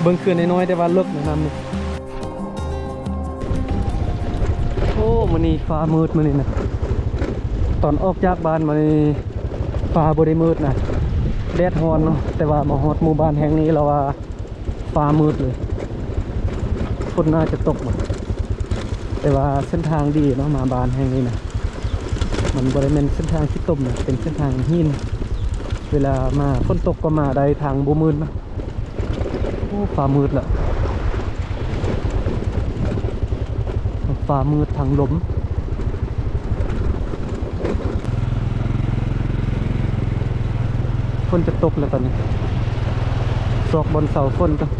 ເບິ່ງເຂື່ອນນ້ອຍໆ ແຕ່ວ່າເລິກນະ ນ້ຳນີ້. ໂອ້ ມື້ນີ້ຟ້າມືດ ມື້ນີ້ນະ. ຕອນອອກຈາກບ້ານມານີ້ ຟ້າບໍ່ໄດ້ມືດນະ ແດດຮ້ອນເນາະ, ແຕ່ວ່າມາຮອດໝູ່ບ້ານແຫ່ງນີ້ແລ້ວວ່າ ຟ້າມືດເລີຍ. ຝົນໜ້າຈະຕົກ, ແຕ່ວ່າເສັ້ນທາງດີເນາະ, ມາບ້ານແຫ່ງນີ້ນະ ມັນບໍ່ໄດ້ແມ່ນເສັ້ນທາງຂີ້ຕົມນະ, ເປັນເສັ້ນທາງຫີນ. ເວລາມາຝົນຕົກກໍມາໄດ້, ທາງບໍ່ມື່ນນະ. ໂອ້ ຟ້າມືດລະ, ຟ້າມືດ ທາງລົມ. ຝົນຈະຕົກແລ້ວຕອນນີ້, ຊອກບ່ອນເຊົາຝົນກ່ອນ.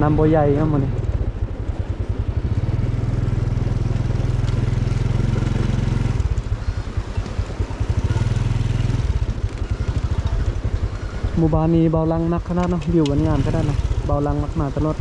ນ້ຳບໍ່ໃຫຍ່ເນາະມື້ນີ້. ໝູ່ບ້ານນີ້ບ່າວຫຼັງມັກຂະໜາດເນາະ, ວິວມັນງາມຂະໜາດເນາະ, ບ່າວຫຼັງມັກມາຕະຫຼອດ.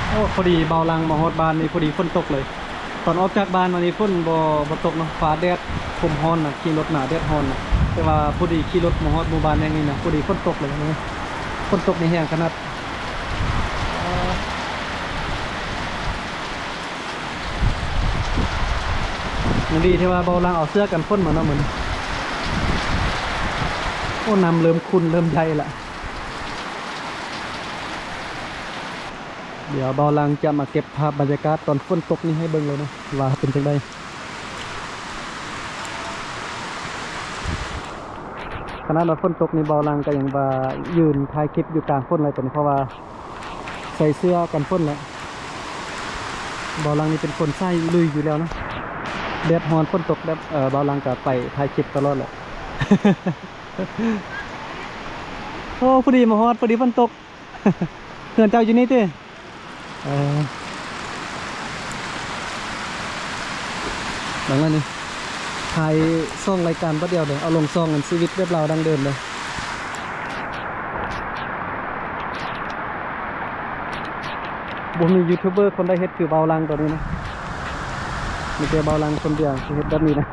ໂອ້ ພໍດີບ່າວຫຼັງມາຮອດບ້ານນີ້ ພໍດີຝົນຕົກເລີຍ. ຕອນອອກຈາກບ້ານມານີ້ຝົນບໍ່ ບໍ່ຕົກເນາະ, ຟ້າແດດ ຜົມຮ້ອນນະ, ຂີ່ລົດມາແດດຮ້ອນນະ, ແຕ່ວ່າພໍດີຂີ່ລົດມາຮອດໝູ່ບ້ານແຫ່ງນີ້ນະ ພໍດີຝົນຕົກເລີຍ. ຝົນຕົກນີ້ແຮງຂະໜາດ. ຍັງດີທີ່ວ່າບ່າວຫຼັງເອົາເສື້ອກັນຝົນມາເນາະມື້ນີ້. ໂອ້ ນ້ຳເລີ່ມຂຸ້ນ ເລີ່ມໃຫຍ່ລະ. ດຽວບ່າວຫຼັງຈະມາເກັບພາບບັນຍາກາດຕອນຝົນຕົກນີ້ໃຫ້ເບິ່ງເລີຍເນາະ ວ່າເປັນຈັ່ງໃດ. ຂະໜາດວ່າຝົນຕົກນີ້ ບ່າວຫຼັງກໍຍັງວ່າຢືນຖ່າຍຄລິບຢູ່ກາງຝົນເລີຍຕອນນີ້, ເພາະວ່າໃສ່ເສື້ອກັນຝົນແລ້ວ. ບ່າວຫຼັງນີ້ເປັນຄົນສາຍລຸຍຢູ່ແລ້ວເນາະ, ແດດຮ້ອນ ຝົນຕົກແບບ ເອີ ບ່າວຫຼັງກໍໄປຖ່າຍຄລິບຕະຫຼອດແຫຼະ. ໂອ້ ພໍດີມາຮອດ ພໍດີຝົນຕົກ. ເຮືອນເຈົ້າຢູ່ນີ້ຕິ? ເອີ ເບິ່ງແລ້ວນີ້ ຖ່າຍສອງລາຍການບັດດຽວເລີຍ, ເອົາລົງສອງອັນ ຊີວິດແບບລາວດັ້ງເດີມເລີຍ. ບໍ່ມີຢູທູບເບີຄົນໃດເຮັດຄືບ່າວຫຼັງຕອນນີ້ນະ, ມີແຕ່ບ່າວຫຼັງຄົນດຽວທີ່ເຮັດແບບນີ້ນະ.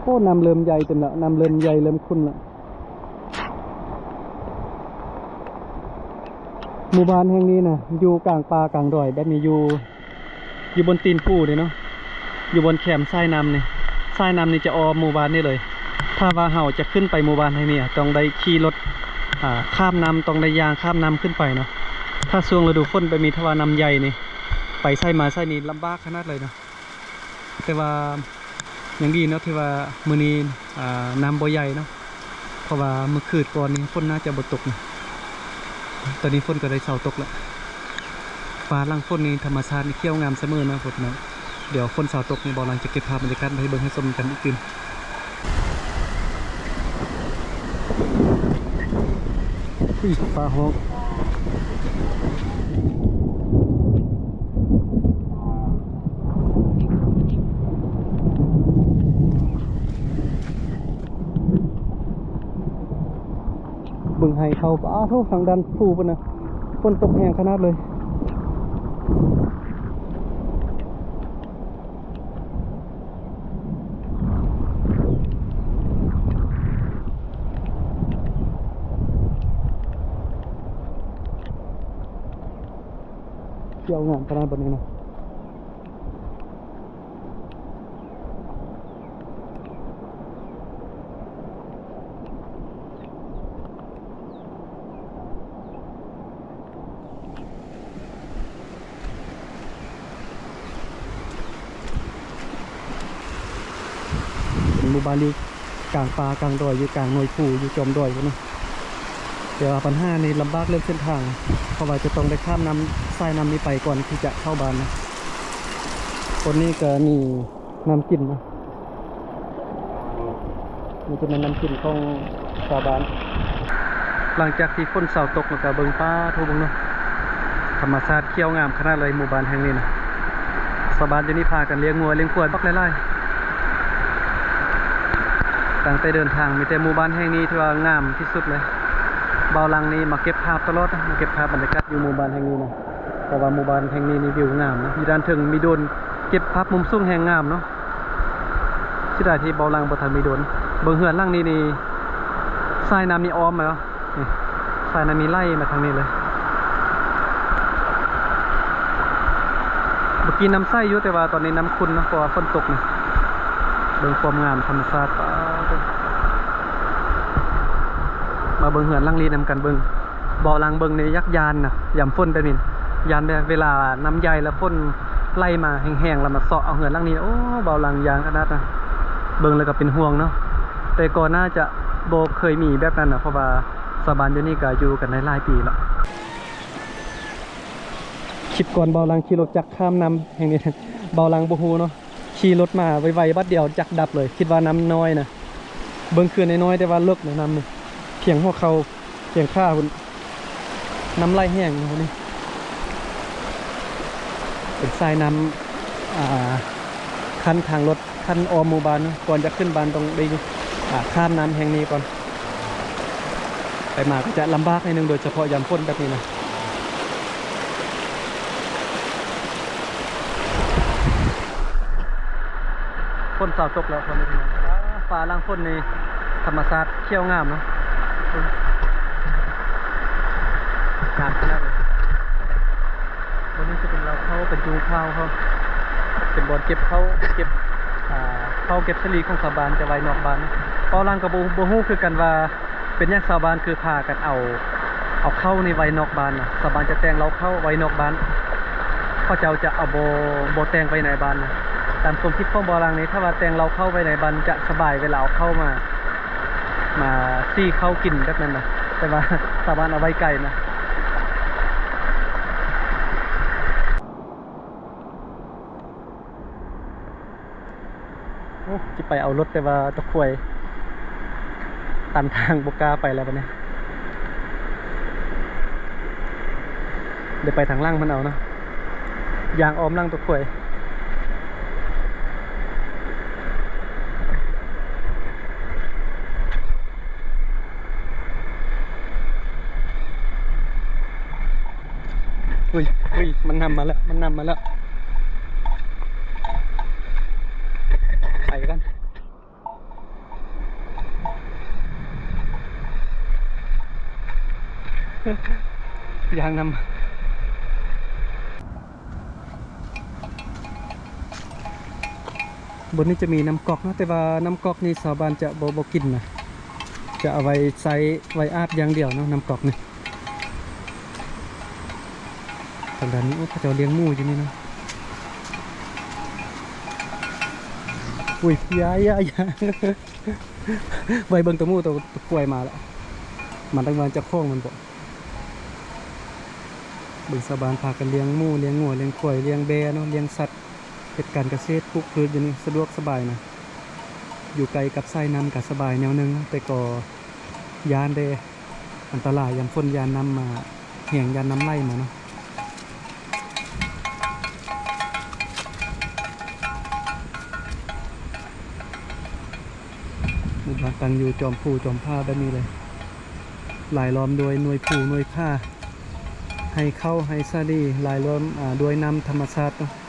ໂອ້ ນ້ຳເລີ່ມໃຫຍ່ເຕັມແລ້ວ, ນ້ຳເລີ່ມໃຫຍ່ ເລີ່ມຂຸ້ນແລ້ວ. ໝູ່ບ້ານແຫ່ງນີ້ນະ ຢູ່ກາງປ່າກາງດອຍແບບນີ້, ຢູ່ ຢູ່ບົນຕີນພູເດ້ເນາະ, ຢູ່ບົນແຄມສາຍນ້ຳນີ້. ສາຍນ້ຳນີ້ຈະອ້ອມໝູ່ບ້ານນີ້ເລີຍ. ຖ້າວ່າເຮົາຈະຂຶ້ນໄປໝູ່ບ້ານແຫ່ງນີ້ ຕ້ອງໄດ້ຂີ່ລົດ ອາ ຂ້າມນ້ຳ, ຕ້ອງໄດ້ຍ່າງຂ້າມນ້ຳຂຶ້ນໄປເນາະ. ຖ້າຊ່ວງລະດູຝົນແບບນີ້ ຖ້າວ່ານ້ຳໃຫຍ່ນີ້ ໄປໃສມາໃສນີ້ລຳບາກຂະໜາດເລີຍເນາະ. ແຕ່ວ່າຍັງດີເນາະ ທີ່ວ່າມື້ນີ້ ອ່າ ນ້ຳບໍ່ໃຫຍ່ເນາະ, ເພາະວ່າມື້ຄືນກ່ອນນີ້ຝົນໜ້າຈະບໍ່ຕົກ. ຕອນນີ້ຝົນກໍໄດ້ເຊົາຕົກແລ້ວ. ຟ້າຫຼັງຝົນນີ້ທຳມະຊາດນີ້ຂຽວງາມສະເໝີເນາະ ພໍ່ພີ່ນ້ອງ. ດຽວຝົນເຊົາຕົກນີ້ ບ່າວຫຼັງຈະເກັບພາບບັນຍາກາດມາໃຫ້ເບິ່ງໃຫ້ຊົມກັນອີກຕື່ມ. ອຸ້ຍ ຟ້າຮ້ອງ. ເບິ່ງໄຮ່ເຂົາ ປາໂທ້ ທາງດ້ານພູພຸ້ນນະ ຝົນຕົກແຮງຂະໜາດເລີຍ. ຂຽວງາມຂະໜາດບັດນີ້ນະ. ໂ ບ້ານຢູ່ກາງປ່າກາງດອຍ ຢູ່ກາງໜ່ວຍພູ ຢູ່ຈອມດອຍພຸ້ນນະ. ແຕ່ວ່າບັນຫານີ້ລຳບາກເລື່ອງເສັ້ນທາງ ເພາະວ່າຈະຕ້ອງໄດ້ຂ້າມນ້ຳ ສາຍນ້ຳນີ້ໄປກ່ອນທີ່ຈະເຂົ້າບ້ານນະ. ບ່ອນນີ້ກໍມີນ້ຳກິນນະ. ນີ້ຈະແມ່ນນ້ຳກິນຂອງຊາວບ້ານ. ຫຼັງຈາກທີ່ຝົນເຊົາຕົກແລ້ວກໍເບິ່ງ ປາໂທ້ ເບິ່ງເນາະ ທຳມະຊາດຂຽວງາມຂະໜາດເລີຍ ໝູ່ບ້ານແຫ່ງນີ້ນະ. ຊາວບ້ານຢູ່ນີ້ພາກັນລ້ຽງງົວລ້ຽງຄວາຍບັກຫຼາຍໆ. ຕັ້ງແຕ່ເດີນທາງ ມີແຕ່ໝູ່ບ້ານແຫ່ງນີ້ທີ່ວ່າງາມທີ່ສຸດເລີຍ. ບ່າວຫຼັງນີ້ມາເກັບພາບຕະຫຼອດນະ ມາເກັບພາບບັນຍາກາດຢູ່ໝູ່ບ້ານແຫ່ງນີ້ນະ. ເພາະວ່າໝູ່ບ້ານແຫ່ງນີ້ນີ້ວິວງາມນະ ຢູ່ດ້ານເທິງມີໂດຣນເກັບພາບມຸມສູງແຮງງາມເນາະ. ເສຍດາຍທີ່ບ່າວຫຼັງບໍ່ທັນມີໂດຣນ. ເບິ່ງເຮືອນຫຼັງນີ້ນີ້ ສາຍນ້ຳນີ້ອ້ອມມາເນາະ ນີ້ ສາຍນ້ຳນີ້ໄຫຼມາທາງນີ້ເລີຍ. ເມື່ອກີ້ນ້ຳໃສຢູ່ ແຕ່ວ່າຕອນນີ້ນ້ຳຂຸ່ນເນາະ ເພາະວ່າຝົນຕົກນະ. ເບິ່ງຄວາມງາມທຳມະຊາດ ປາໂທ້. ມາເບິ່ງເຮືອນຫຼັງນີ້ນຳກັນ ເບິ່ງ ບ່າວຫຼັງເບິ່ງນີ້ຢາກຢ້ານນະ ຍາມຝົນແບບນີ້ ຢ້ານແບບເວລານ້ຳໃຫຍ່ແລ້ວຝົນໄຫຼມາແຮງໆ ແລ້ວມາເຊາະເອົາເຮືອນຫຼັງນີ້. ໂອ້ ບ່າວຫຼັງຢ້ານຂະໜາດນະ ເບິ່ງແລ້ວກໍເປັນຫ່ວງເນາະ. ແຕ່ກໍໜ້າຈະບໍ່ເຄີຍມີແບບນັ້ນນະ ເພາະວ່າຊາວບ້ານຢູ່ນີ້ກໍຢູ່ກັນໄດ້ຫຼາຍປີແລ້ວ. ຄລິບກ່ອນບ່າວຫຼັງຂີ່ລົດຈັກຂ້າມນ້ຳແຫ່ງນີ້ ບ່າວຫຼັງບໍ່ຮູ້ເນາະ. ຂີ່ລົດມາໄວໆ ບາດດຽວຈັກດັບເລີຍ ຄິດວ່ານ້ຳນ້ອຍນະ. ເບິ່ງຄືນ້ອຍໆ ແຕ່ວ່າເລິກນະ ນ້ຳນີ້ ພຽງຫົວເຂົ່າ ພຽງຂາພຸ້ນ. ນ້ຳໄຫຼແຮງເນາະນີ້ ເປັນສາຍນ້ຳ ອ່າ ຂັ້ນທາງລົດ ຂັ້ນອ້ອມໝູ່ບ້ານເນາະ. ກ່ອນຈະຂຶ້ນບ້ານຕ້ອງໄດ້ ອ່າ ຂ້າມນ້ຳແຫ່ງນີ້ກ່ອນ. ໄປມາກໍຈະລຳບາກໜ້ອຍໜຶ່ງ ໂດຍສະເພາະຍາມຝົນແບບນີ້ນະ. ຝົນເຊົາຕົກແລ້ວ ພໍ່ແມ່ພີ່ນ້ອງ. ຟ້າຫຼັງຝົນນີ້ທຳມະຊາດຂຽວງາມເນາະ ງາມຂະໜາດເລີຍ. ບ່ອນນີ້ຈະເປັນເລົ້າເຂົ້າ ເປັນຈຸງເຂົ້າເຂົາ ເປັນບ່ອນເກັບເຂົ້າ ເກັບ ອ່າ ເຂົ້າເກັບສາລີຂອງຊາວບ້ານຈະໄວ້ນອກບ້ານ. ເວົ້າຫຼັງກໍບໍ່ ບໍ່ຮູ້ຄືກັນວ່າ ເປັນຫຍັງຊາວບ້ານຄືພາກັນເອົາ ເອົາເຂົ້ານີ້ໄວ້ນອກບ້ານນະ. ຊາວບ້ານຈະແຕ່ງເລົ້າເຂົ້າໄວ້ນອກບ້ານ ເຂົາເຈົ້າຈະເອົາ ບໍ່ ບໍ່ແຕ່ງໄວ້ໃນບ້ານນະ. ຕາມຄວາມຄິດຂອງບ່າວຫຼັງນີ້ ຖ້າວ່າແຕ່ງເລົ້າເຂົ້າໄວ້ໃນບ້ານຈະສະບາຍ ເວລາເອົາເຂົ້າມາ ມາສີເຂົ້າກິນແບບນັ້ນນະ. ແຕ່ວ່າຊາວບ້ານເອົາໄວ້ໄກນະ. ໂອ້ ຊິໄປເອົາລົດ ແຕ່ວ່າຕົວຂວາຍຕັນທາງ ບໍ່ກ້າໄປແລ້ວບັດນີ້. ເດີນໄປທາງຫຼັງມັນເອົາເນາະ ຍ່າງອ້ອມຫຼັງຕົວຂວາຍ. ອຸ້ຍ ອຸ້ຍ ມັນນຳມາແລ້ວ ມັນນຳມາແລ້ວ ໄປກ່ອນ. ຍ່າງນຳ. ບ່ອນນີ້ຈະມີນ້ຳກອກເນາະ ແຕ່ວ່ານ້ຳກອກນີ້ຊາວບ້ານຈະບໍ່ ບໍ່ກິນນະ ຈະເອົາໄວ້ໃຊ້ໄວ້ອາບຢ່າງດຽວເນາະ ນ້ຳກອກນີ້. ທາງດ້ານນີ້ ໂອ້ ເຂົາເຈົ້າລ້ຽງໝູຢູ່ນີ້ເນາະ. ອຸ້ຍ ຢ່າ ຢ່າ ຢ່າ ໄວ້ເບິ່ງໂຕໝູ ໂຕ ໂຕຄວາຍມາລະ ມັນຕັ້ງວ່າເຈົ້າຂອງມັນບໍ. ເບິ່ງຊາວບ້ານພາກັນລ້ຽງໝູ ລ້ຽງງົວ ລ້ຽງຄວາຍ ລ້ຽງແບ້ເນາະ ລ້ຽງສັດ ເຮັດການກະເສດ ປູກພືດຢູ່ນີ້ສະດວກສະບາຍນະ. ຢູ່ໃກ້ກັບສາຍນ້ຳກະສະບາຍແນວໜຶ່ງ ແຕ່ກໍຢ້ານເດ້ ອັນຕະລາຍຍາມຝົນ ຢ້ານນ້ຳມາແຮງ ຢ້ານນ້ຳໄຫຼມາເນາະ. ໝູ່ບ້ານຕັ້ງຢູ່ຈອມພູຈອມຜາແບບນີ້ເລີຍ ລາຍລ້ອມດ້ວຍໜ່ວຍພູໜ່ວຍຜາ ໄຮ່ເຂົ້າໄຮ່ສາລີ ລາຍລ້ອມ ອາ ດ້ວຍນ້ຳທຳມະຊາດເນາະ.